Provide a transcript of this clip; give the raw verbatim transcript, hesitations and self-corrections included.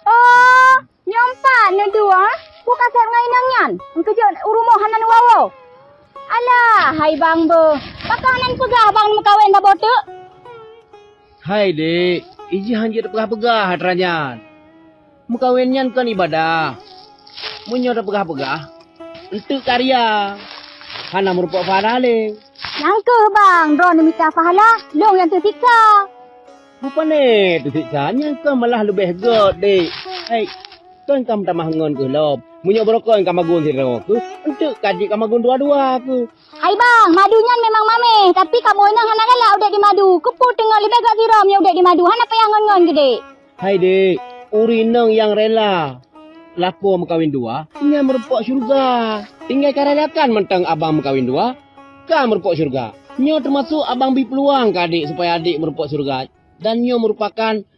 Oh, nyoe pat neudua, bukon seb ngon inong nyan, keujot u rumoh hana neuwoe. Alah, hai bang beuh, pakon hana neupeugah bang neumeukawen saboh teuk? Hai dek, ijih han jeuet peugah-peugah atra nyan. Meukawen nyan kon ibadah. Meunyoe tapeugah-peugah, eunteuk karya, hana meurumpok pahala lé. Nyang keuh bang, droe neumita pahala, lôn nyang teusiksa. Bupane teusiksa, nyang keuh malah leubeh göt dek. Hai, kon ka meutamah ngon keuh lom. Meunyoe beurokon ka magun sidroe keuh, eunteuk ka jeuet ka magun dua-dua keuh. Hai bang, madu nyan memang mameh, tapi kamoe inong hana rela udeb di madu. Keupeue teungoh leubeh göt sidroe meunyoe udeb di madu, hana payah ngon-ngon keuh dek. Hai dek, ureueng inong nyang rela lakoe meukawen dua, nyan meurumpok syeuruga. Tinggai karelakan mantong abang meukawen dua, ka meurumpok syeuruga. Nyoe teumasok abang bri peuluang keu adek supaya adek meurumpok syeuruga. Dan nyoe meurupakan